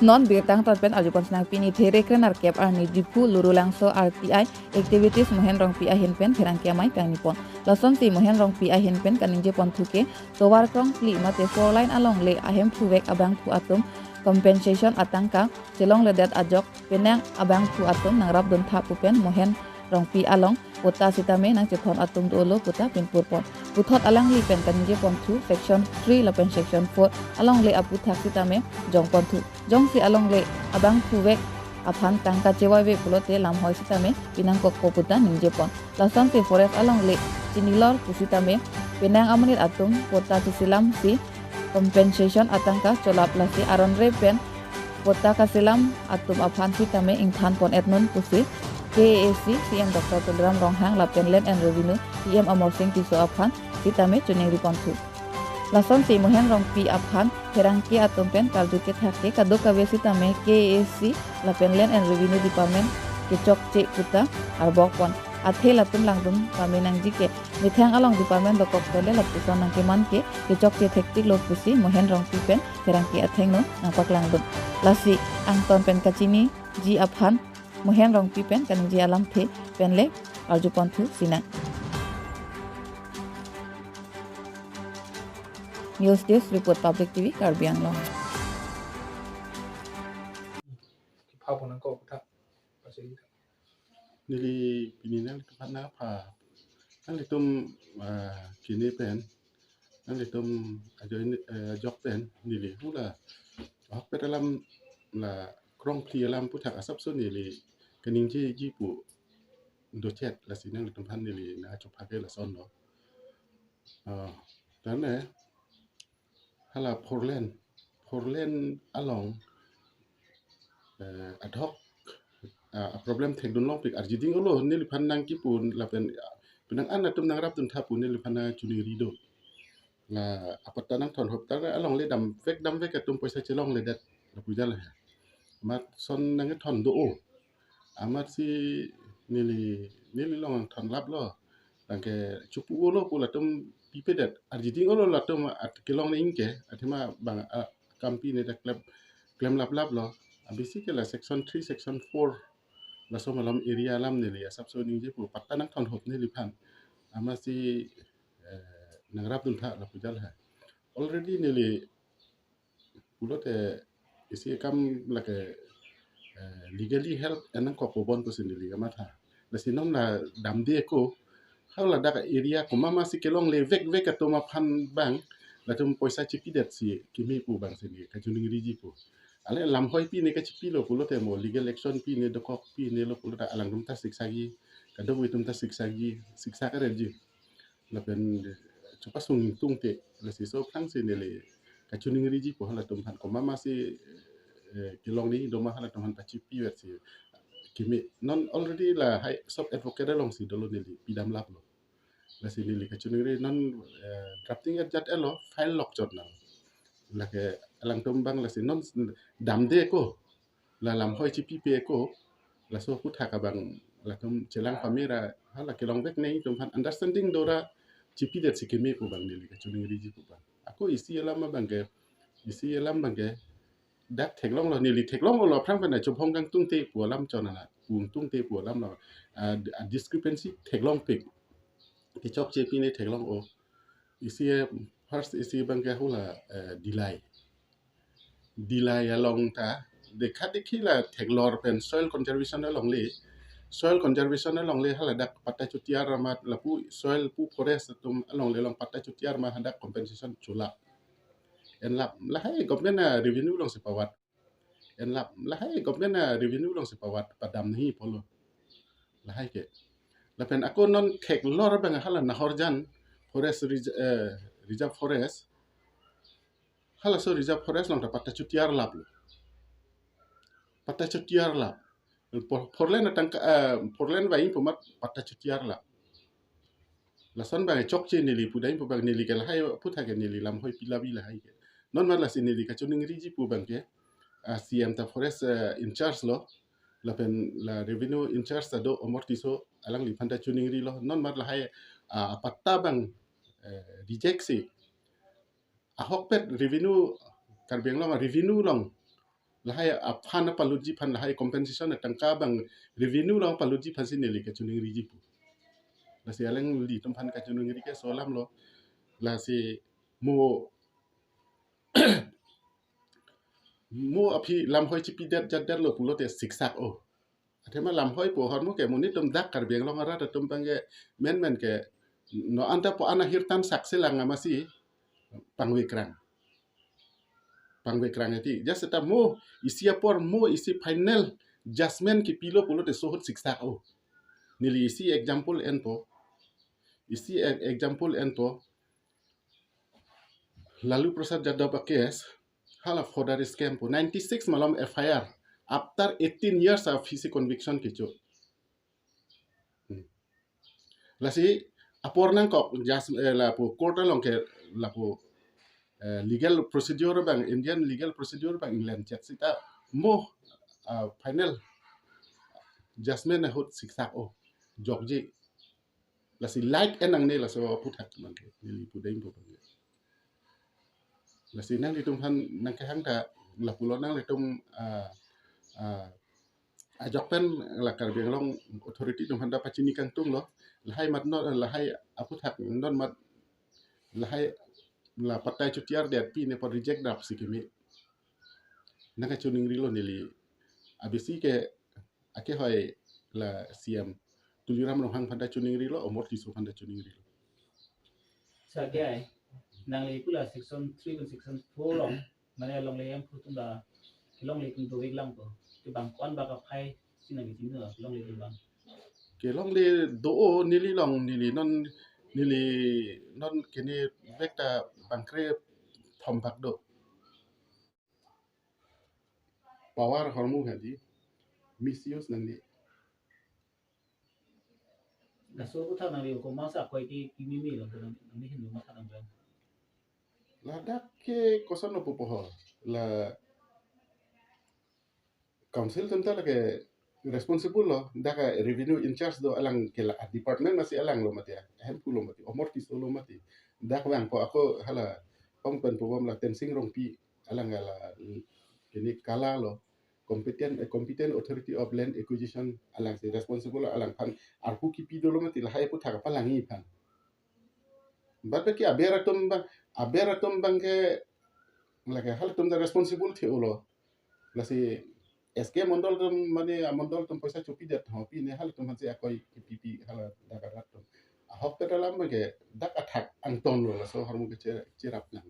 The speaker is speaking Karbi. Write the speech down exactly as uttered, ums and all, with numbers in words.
Non birta angtan pen arjupon sinang pini There Krenerkep arni Diphu Lurulangso R T I activities Mohen Rongpi ahin pen pherangke amei kangni pon. Lasonsi Mohen Rongpi ahin pen kaningje ponthu ke tovar krongphli mate four lane alongle ahemphu vek abangphu atum compensation atangka chelongledet ajok penang abangphu atum nangrapdun tha pu pen Mohen Rongpi along patta sitame nangchethon atum dolo pu ta pinpur pon. Puthot alangli pen kaningje ponthu section three lapen section four alongle aputhak sitame jong ponthu. Jongsi alongle abangphu vek aphan tangka chevaive pulote lamhoi sitame pinangkokpo pu ta ningje pon. Lasonsi forest alongle chinilor pusitame penang amonit atum patta chisilamsi compensation atangka cholap, lasi aron re pen patta kaselam atum aphan sitame ingthan pon etnon pusi K A A C C M Doctor Tuliram Ronghang lapen Land and Revenue E M Amarsing Tisso aphan sitame choningri ponthu. Lasonsi Mohen Rongpi aphan pherangke atum pen karju kethak ke kadokave sitame K A A C lapen Land and Revenue Department kechokche pu ta arbok pon. Athe latum langdun pame nangji ke methang along department dokok tole lapuson nangkeman ke kechokche thektik lo pusi Mohen Rongpi pen pherangke athengno nangpaklangdun. Lasi angtan pen kachiniji aphan Mohen Rongpi pen kaningje alamthe pen le arju ponthu sinang. News Desk Report, Public T V, Karbi Anglong. Pha pon nangkok tha. Pasi. Neli pini nanglitum aphan nangpha, nanglitum, ah, kini pen, nanglitum ajoine, eh, ajok pen neli hula ahokpet alam la krongphli alam aputhak asapso neli kaningjeji pu dochet, lasi nanglitum aphan neli nangchophake lasonlo. Ah, tane hala four lane, four lane along, eh, ad hoc, ah, problem thekdun longpik arjiding olo neliphan nangkipu lapen, ah, penang an atum nangrapdun tha pu neliphan nangchoningri do. La apatta nangthon hop ta alongle damvek damvek atum poisa chelongledet lapu jal he. Amat son nangthon do o. Amatsi neli, neli long thon laplo. Tangke chupu olo pu latum pipedet. Arjiding olo latum at kelong ne ingke. Athema bang, ah, kampi ne ta klem, klem laplaplo. Abisi ke la section three, section four. Laso malom area alam neli asapso ningje pu patta nangthon hop neliphan. Amatsi, eh, nangrapdun tha lapu jal he. Already neli pulote isi akam lake, eh, legally help en nangkokpo bon pusi neli kamatha. Lasi non la damde ako, haladak area komat masi kelongle vekvek atum aphan bang, latum poisa chipidetsi keme pu bangsi neli kachoningriji pu. Ale lamhoi pi ne kachipilo pulote mo legal action pi ne dokok pi ne lo pulote alangtum ta siksakji, kadokave atum ta siksakji, siksak aretji. Lapen chepasung ingtungte, lasi so aphrangsi neli kachoningriji pu halatum aphan komat masi, eh, kelong ne do ma halatum aphan pachipivetsi keme. Non already lahai sub advocate alongsi dolo neli pidam laplo. Lasi neli kachoningri non, eh, drafting et jat elo file lok chot nang. Lake alangtum bang lasi non damde ako. La lamhoi chipipe ako, laso aputhak abang latum chelang pamera, hala kelongvek ne atum aphan understanding dora chipidetsi keme pu bang neli kachoningriji pu bang. Ako isi alam abang ke, isi alam abang ke, dak theklonglo neli theklonglo aphrang pen chobhong kangtungte pu alam chonana, kangtungte pu alam lo. Ah, d-, ah, discrepancy theklongpik. Kechokche pi ne theklong o. Isi, eh, first isi abang ke hula, eh, Dillai. Dillai along ta, dekha dekhi la theklor pen soil conservation alongle, soil conservation alongle haladak patta chutiar amat lapu soil pu forest atum alongle along patta chutiar ma hadak compensation cholap. En lap, lahai government a revenue alongsi pavat. En lap, lahai government a revenue alongsi pavat padam nahi pulo. Lahai ke. Lapen ako non theklor abang hala Nahorjan forest res-, eh, reserve forest. Halaso reserve forest along ta patta chutiar laplo. Patta chutiar lap. Four, four lane atangka, eh, four lane vangpo amat patta chutiar lap. Lason abang chokche neli pudam pu bang neli ke lahai aputhak ke neli lamhoi pilabi lahai ke. Non amat lasi neli kachoningriji pu bang ke, ah, C M ta forest, eh, in charge lo. Lapen la revenue in charge ta do Amar Tisso alangliphan ta choningrilo. Non amat lahai, ah, patta abang, eh, reject si. Ahokpet revenue, Karbi Anglong revenue along, Lahai aphan apalutji aphan, lahai compensation atangka abang revenue along palutji aphansi neli kachiningriji pu. Lasi alanglitum aphan kachiningri ke laso alam lo. Lasi mo mo aphi lamhoi chipidet jatdetlo pulote siksak-o. Athema lamhoi pu ahormu ke monit atum dak Karbi Anglong arat atum abang ke menmen ke non anta po-an ahirtan sakselang amatsi pangvekrang. Pangvekrang eti. Just seta mo isi apor mo isi final judgment kipilo pulote laso ahut siksak-o. Neli isi example enpo. Isi e- example enpo. Lalu Prasad Yadav a case, hala forgery scam pu ninety-six malom F I R. After eighteen years of his conviction kecho. Hmm. Lasi apor nangkok jas eh, lapu court along ke lapu eh, legal procedure abang, Indian legal procedure abang England chot seta mo ah, final judgment ahut siksak-o, jokji. Lasi light en nangne laso aphuthak abang ke, neli pudengpo abang ke. Lasi nanglitum aphan nangkehang ta lapulo, nanglitum ah, ah, ajok pen la Karbi Anglong authority atum aphan ta pachini kangtung lo. Lahai mat non, lahai aphuthak non mat, lahai la patai chutiar det pi ne apot reject dap si keme. Nangkachiningrilo neli. Abisi ke akehoi la C M Tuliram Ronghang aphan ta chiningrilo, Amar Tisso aphan ta chiningrilo. Sir, ke ai, nangli pu la section three pen section four along, mane longle ahem atum la, longle atum dovek lang ko. Ke bang ko-an bak aphai si nangli chini lo, longle atum abang. Kelongle do-o, neli along, neli non, neli non kene vek ta bang kre thom bak do. Power ahormu hadi misuse nangne. Laso aphuthak nangli komat sa akoi ke kimi mi lo, nangli hin matha nanglang. Ladak ke koson lo pupo ho. La council atum ta lake responsible lo. Dak a revenue in-charge do, alang ke la department amatsi alang lo mati, ahemphu lo mati, Amar Tisso lo mati. Dak vangpo ako hala pong pen pubom la Tensing Rongpi, alang la kene kala lo, competent eh, competent authority of land acquisition, alangsi responsible lo, alangphan arpu kipi dolo mati, lahai aphuthak palangji aphan. But baki aber atum abang, aber atum abang ke lake halatum ta responsible the-o lo. Lasi S K mondol atum mane amondol atum poisa chopidet ho pi ne halatum aphansi akoi kipi pi hala dak arat atum. Ahok ta dalam ke dak athak angton lo, laso ahormu ke che- cherap nang.